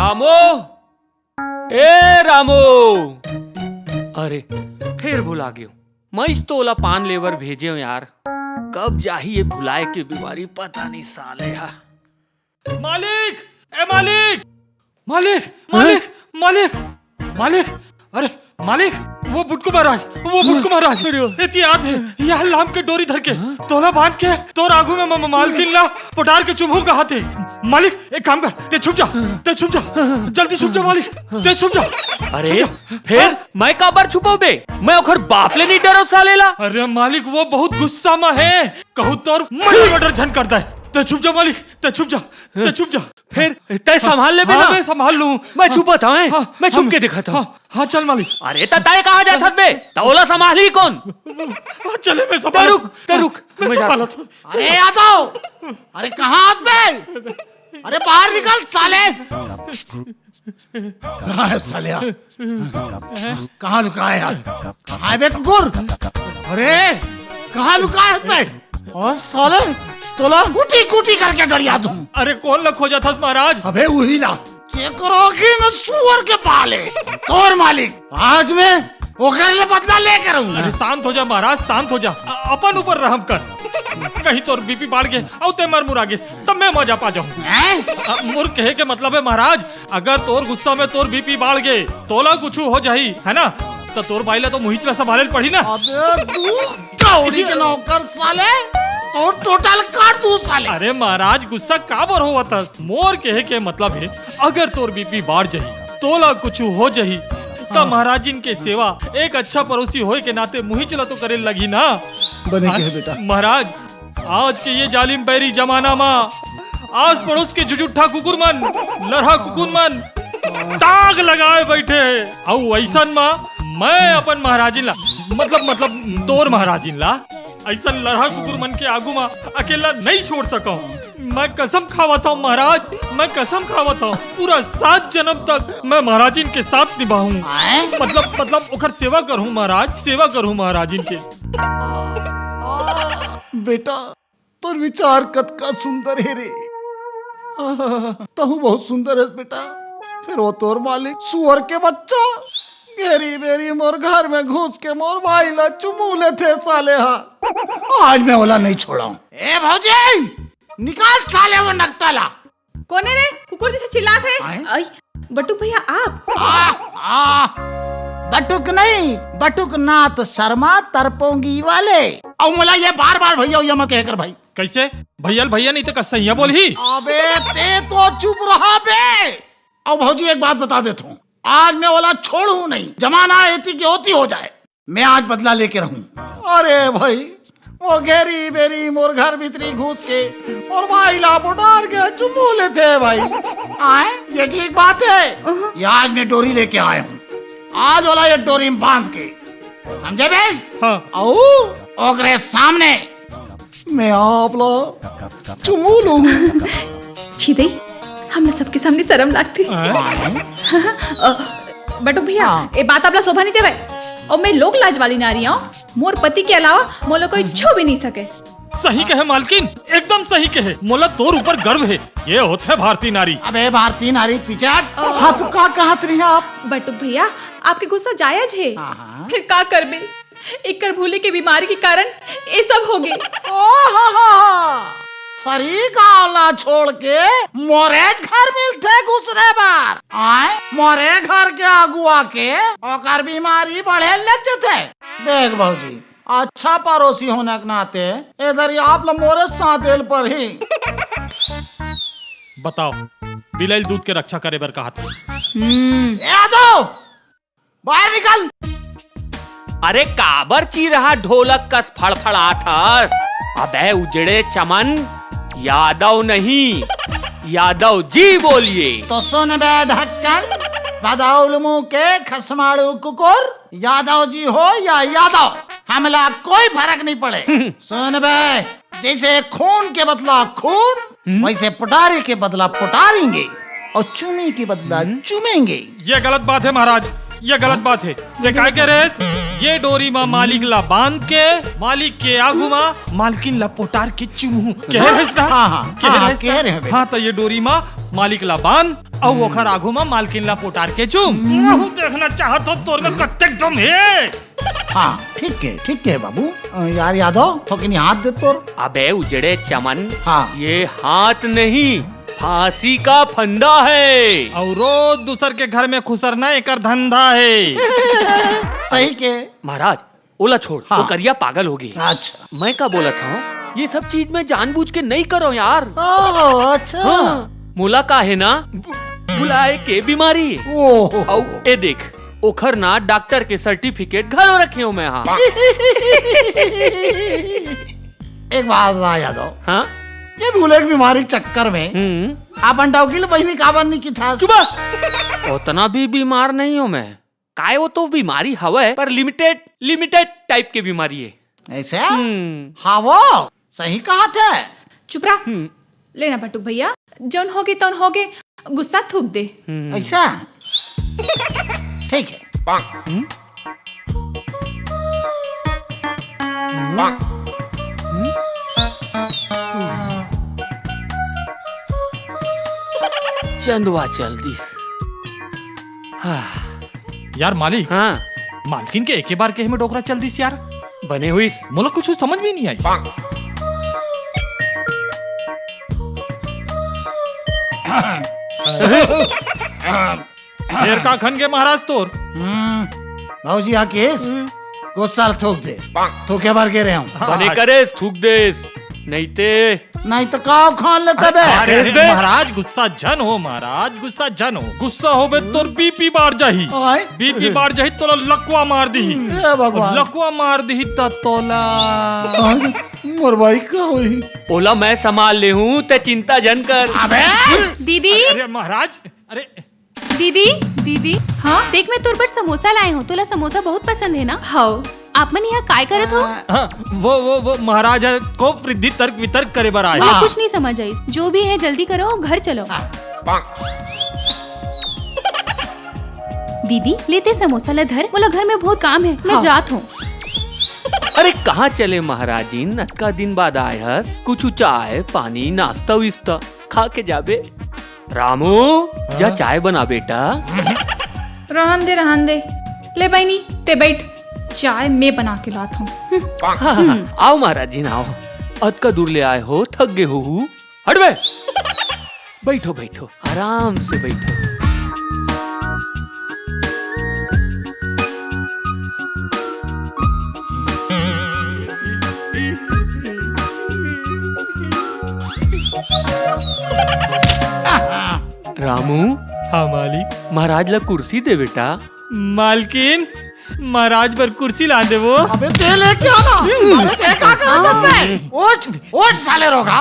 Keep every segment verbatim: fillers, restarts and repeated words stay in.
रामू, ए रामू। अरे, फेर भुला गेंव। मइच तो ओला पान लेबर भेजेंव यार। कब जाही ये भुलाय के बीमारी, पता नहीं साले हा। मालिक, ए मालिक, मालिक, मालिक, मालिक, मालिक, अरे मालिक, वो बुटकू महाराज, वो बुटकू महाराज, अरे। एती आत हे, यहाँ लाम के डोरी धर के, तोला बांध के, तोर आगू में म-, म-, मालकिन ला पोटार के चुमहूं कहत हे। मालिक, एक काम कर, तैं छुप जा, तैं छुप जा, जल्दी छुप जा मालिक, तैं छुप जा। अरे, छुप जा। फेर हाँ? मैं काबर छुपव बे? मैं ओखर बाप ले नहीं डरव साले ला। अरे मालिक, वो बहुत गुस्सा में हे, कहूं तोर मटर मटर झन कर दे। तैं छुप जा मालिक, तैं छुप जा, तैं छुप जा। फेर तैं संभाल लेबे हाँ, ना? मैं संभाल लूं। मैं हाँ, छुपत हंव, हाँ, मैं छुप हाँ, के देखत हंव। हाँ, हाँ, चल मालिक। अरे त तैं कहाँ जात हस बे? त ओला संभालही कोन? हाँ, चले मैं तैं संभालत रुक, हंव। तैं रुक, मैं मैं जात संभालत हंव। अरे यादव, अरे कहाँ आत बे? अरे बाहर निकल साले। कहाँ है साल्या? कहाँ लुकाय हे यार? कहाँ है बे कुकुर? अरे, कहाँ लुकाय हे बे? ओ साले, तोला कुटी कुटी करके गड़िया दूं। अरे कोन ला खोजत हस महाराज? अबे उही ला। केकरो की में सुअर के बाल हे। तोर मालिक, आज मैं ओकर ले बदला लेके रहूंगा। अरे शांत हो जा महाराज, शांत हो जा। अ-, अपन ऊपर रहम कर। कहीं तोर बीपी बाढ़ गे अउ तैं मर मुरा गेस, तब मैं मजा पा जाहूं। हैं? अ, मोर कहे के मतलब हे महाराज, अगर तोर गुस्सा में तोर बीपी बाढ़ गे, तोला कुछु हो जाही, है ना? त तोर बाई ला तो मुहिच ला संभाले ल पड़ही ना। अबे तू कौड़ी के नौकर साले, तो टोटल काट दूं साले। अरे महाराज, गुस्सा काबर होवत हस? मोर कहे के मतलब हे, अगर तोर बीपी बाढ़ जाही, तोला कुछु हो जाही, त हाँ। महाराजिन के सेवा एक अच्छा पड़ोसी होय के नाते मुहिच ला तो करे लगही ना। बने हाँ? कहे बेटा। महाराज, आज के ये जालिम बैरी जमाना मा आस पड़ोस के जुजुट्ठा कुकुर मन, लरहा कुकुर मन ताक लगाए बैठे हे। अउ अइसन मा मैं अपन महाराजिन ला, मतलब, मतलब तोर महाराजिन ला, अइसन लरहा कुकुर मन के आगू मा अकेला नहीं छोड़ सकंव। मैं कसम खावत हंव महाराज, मैं कसम खावत हंव, पूरा सात जनम तक मैं महाराजिन के साथ निभाहूं। आय? मतलब, मतलब ओकर सेवा करहूं महाराज, सेवा करहूं महाराजिन के। बेटा, तोर विचार कतका सुंदर हे रे। आहा, तहूं बहुत सुंदर हस बेटा। फेर वो तोर मालिक सुअर के बच्चा घेरी बेरी मोर घर में घुस के मोर बाई ला चुमू लेथे साले हा। आज मैं ओला नहीं छोड़ंव। ए भौजी, निकाल साले वो नकटा ला। कोन ए रे? कुकुर जइसे चिल्लात हे। आय? अई, बटुक भैया आप? आ, आ, बटुक नहीं, बटुक नाथ शर्मा तरपोंगी वाले। अउ मोला ये बार-बार भैया, भैया मत कहे कर भाई। कइसे? भैया ल भैया नहीं त का सैंया बोलही? अबे तैं तो चुप रह बे। अउ भौजी एक बात बता देथंव, आज मैं ओला छोड़हूं नहीं, जमाना एती के ओती हो जाय। मैं आज बदला लेके रहूं। अरे भाई, वो घेरी बेरी मोर घर भीतरी घुस के मोर बाई ला पोटार के चुमू लेथे भाई। आय, ये ठीक बात हे? अहं। ये आज मैं डोरी लेके आय हंव। आज ओला ये डोरी में बांध के, समझे बे? हाँ। अउ ओकरे सामने मैं आप ला चुमू लूं। छी दई, हमला सबके सामने शरम लागथे। हाँ। अ, बटुक भैया, हाँ। ए बात आपला शोभा नहीं देवय। अउ मैं लोक लाज वाली नारी हंव, मोर पति के अलावा मोला कोई छू भी नहीं सके। सही कहे मालकिन, एकदम सही कहे। मोला तोर ऊपर गर्व हे। ये होथे भारतीय नारी। अबे भारतीय नारी पिचक। अ, हाँ, त का कहत रही आप? बटुक भैया, आपके गुस्सा जायज हे। हाँ, हाँ। फेर का करबे? एकर भूले के बीमारी के कारण ए सब होगे। ओहो, सरी गांव ला छोड़ के मोरेच घर मिलथे घुसरे बर। आय, मोरे घर के आगू आके ओकर बीमारी बढ़े लग जथे। देख भौजी, अच्छा पड़ोसी होने के नाते ए दरी आप ला मोरे साथ देल परही। बताओ, बिलई ल दूध के रक्षा करे बर कहत हे। हम्म। ए यादव, बाहर निकल। अरे काबर चिरहा ढोलक कस फड़फड़ात हस? अबे उजड़े चमन, यादव नहीं, यादव जी बोलिए। तो सुन बे ढक्कन, बदौल मुंह के खसमाड़ू कुकुर, यादव जी हो या यादव, हमला कोई फरक नहीं पड़े। सुन बे, जइसे खून के बदला खून, हम्म? वइसे पोटारी के बदला पोटारेंगे अउ चूमी के बदला हम्म? चूमेंगे। ये गलत बात हे महाराज, ये गलत बात हे। ये काय कहे रहेस? ये डोरी मा मालिक ला बांध के, मालिक के आगू मा मालकिन ला पोटार के चूमहूं। कहे रहेस ना? हाँ, हाँ, कहे हाँ, रहेस कहे ना? रहे हैं बेटा। हाँ, त ये डोरी मा मालिक ला बांध, अउ ओखर आगू म मालकिन ला पोटार के चूम। महूं देखना चाहत हों तोर में कतेक दम हे। हाँ, ठीक हे, ठीक हे बाबू। अ, यार यादव, थोकिन हाथ दे तोर। अबे उजड़े चमन, हाँ। ये हाथ नहीं, फांसी का फंदा है। अउ रोज दूसर के घर में खुसरना एकर धंधा हे। सही के। महाराज, ओला छोड़, हाँ। वो करिया पागल हो गे। अच्छा। मैं का बोलत हंव, ये सब चीज मैं जानबूझ के नइ करंव यार। ओह, अच्छा। हाँ, मोला का हे ना, भुलाए के बीमारी। ओह। अउ ए देख, ओखर ना डॉक्टर के सर्टिफिकेट घलो रखे हंव मैं, हाँ। एक बात बता यादव। हाँ? ये भूले के बीमारी के चक्कर में हम्म। अपन डौकी ले बहिनी काबर नइ किथस? चुप बस। ओतना भी बीमार नइ हंव मैं। काय वो तो बीमारी हवय, पर लिमिटेड, लिमिटेड टाइप के बीमारी हे। ऐसे? हम्म। हाँ वो, सही कहत हे। चुप रह। हम्म। ले ना बटुक भैया, जौन होगे तौन होगे, गुस्सा थूक दे। हम्म। ऐसा? ठीक हे। हम्म। चंदवा चल दिस। हाँ। यार मालिक, हाँ। मालकिन के एके बार केहे में डोकरा चल दिस यार। बने होइस। मोला कुछु समझ में नइ आइस। फेर का खन गे महाराज तोर? हम्म, भौजी हा केस, हम्म। गुस्सा ल थूक दे। थूके बर गे रहे हंव। बने हाँ। करेस, थूक देस। नइ ते नइ त का खान लेते बे? अरे, अरे, महाराज, गुस्सा झन हो महाराज, गुस्सा झन हो। गुस्सा होबे तोर बीपी बाढ़ जाही। आय? बीपी बाढ़ जाही, तोला लकवा मार दिही। ए भगवान। लकवा मार दिही त तोला। आय, मोर भाई का होही? ओला मैं संभाल लेहूं, ते चिंता झन कर। अबे! दीदी। अरे महाराज, अरे दीदी, दीदी, हाँ? देख, मैं तोर बर समोसा लाए हंव। तोला समोसा बहुत पसंद हे ना? हव। आप मन इहाँ काय करत हो? हाँ, वो, वो, वो महाराज ह कोप रिद्धि तर्क वितर्क करे बर आए। मोला हाँ। कुछ नइ समझ आइस। जो भी हे, जल्दी करो, घर चलो। हाँ। दीदी, ले ते समोसा ला धर, मोला घर में बहुत काम हे, मैं हाँ। जात हंव। अरे, कहाँ चले महाराजिन? अतका दिन बाद आए हस, कुछु चाय, पानी, नाश्ता विस्ता खा के जाबे। रामू, जा हाँ? चाय बना बेटा। रहन दे, रहन दे। ले बहिनी, ते बइठ, चाय मैं बना के लात हंव। हाँ, हाँ, हाँ, आओ महाराजिन, आओ। अतका दूर ले आए हो, थक गे होहू। हट बे। बइठो, बइठो, आराम से बइठो। रामू। हाँ मालिक। महाराज ला कुर्सी दे बेटा। मालकिन, महाराज बर कुर्सी लान देबो। अबे ते लेके आ ना। अबे ते का करत हस बे? उठ, उठ साले रोगहा।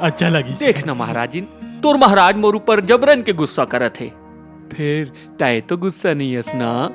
अच्छा लगिस। देख ना महाराजिन, तोर महाराज मोर ऊपर जबरन के गुस्सा करत हे। फेर तैं तो गुस्सा नइ हस ना?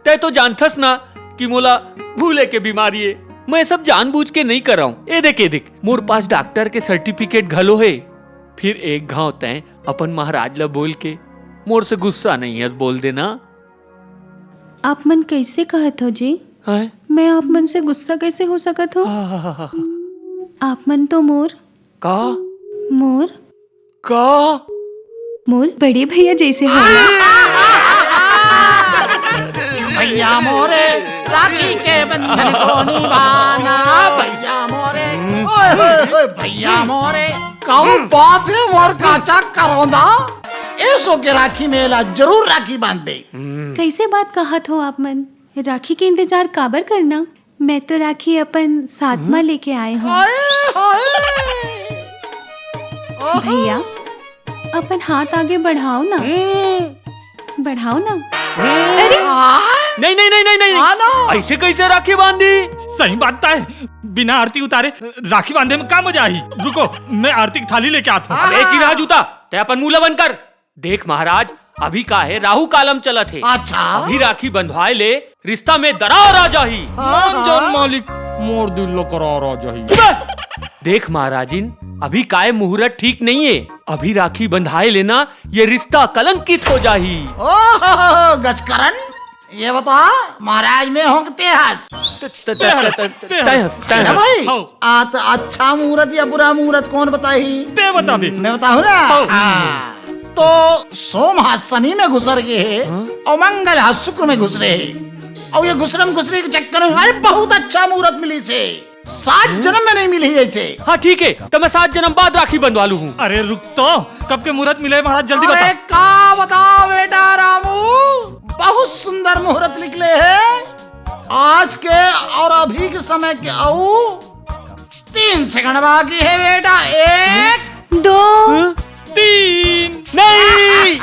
तैं तो जानथस ना कि मोला भूले के बीमारी हे। मैं सब जानबूझ के नइ करंव। ए देख, ए देख, मोर पास डॉक्टर के सर्टिफिकेट घलो हे। फिर एक घांव तैं अपन महाराज ला बोल के मोर से गुस्सा नइ हस बोल देना। आप मन कइसे कहत हो जी? हैं? मैं आप मन से गुस्सा कइसे हो सकत हो? आहाहा। आप मन तो मोर का? मोर? का? मोर बड़े भैया जइसे हो ना। भैया मोरे, राखी के बंधन को निभाना, भैया मोरे, ओए, ओए, ओए, भैया मोरे। कहूँ बात हे मोर काचा करौंदा, एसो के राखी में एला जरूर राखी बांध दे। कइसे बात कहत हो आप मन? राखी के इंतजार काबर करना? मैं तो राखी अपन साथ म लेके आए हंव। हाय, हाय। ओहो। भैया, अपन हाथ आगे बढ़ाओ ना। हम्म। बढ़ाओ ना। हम्म। अरे। नहीं, नहीं, नहीं, नहीं, नहीं। हाँ ना। अइसे कइसे राखी बांधी? सही बात तय। बिना आरती उतारे राखी बांधे में का मजा आही? रुको, मैं आरती की थाली लेके आत हंव। हाँ। अबे चिरहा जूता, तैं अपन मुंह ला बंद कर। देख महाराज, अभी का हे, राहु कालम चलत हे। अच्छा। अभी राखी बंधवाए ले रिश्ता में दरार आ जाही। हाँ, मान जान हाँ। मालिक, मोर दिल ला करार आ जाही। चुप! देख महाराजिन, अभी काय मुहूर्त ठीक नइ हे। अभी राखी बंधाए ले ना, ये रिश्ता कलंकित हो जाही। ओहो, गजकरण, ये बता, महाराज में हों कि तें हस? तें हस, तें हस। भाई, हाँ। आज अच्छा मुहूर्त या बुरा मुहूर्त कौन बताही? तें बताबे। मैं बताहूँ ना? हाँ। हाँ। तो सोम हा शनि में घुसर गे हे, हाँ? अउ मंगल हा शुक्र में घुसरे हे, अउ ये घुसरम घुसरी के चक्कर में अरे बहुत अच्छा मुहूर्त मिलिस हे। सात जन्म में नहीं मिली ऐसे। हाँ, ठीक है, तो मैं सात जन्म बाद राखी बंधवा लूँ हूँ। अरे रुक तो, कब के मुहूर्त मिले महाराज, जल्दी बता। अरे का बताओ बेटा रामू, बहुत सुंदर मुहूर्त निकले हे। आज के और अभी के समय के अउ तीन सेकंड बाकी हे बेटा। एक, दो। हाँ? तीन। नहीं।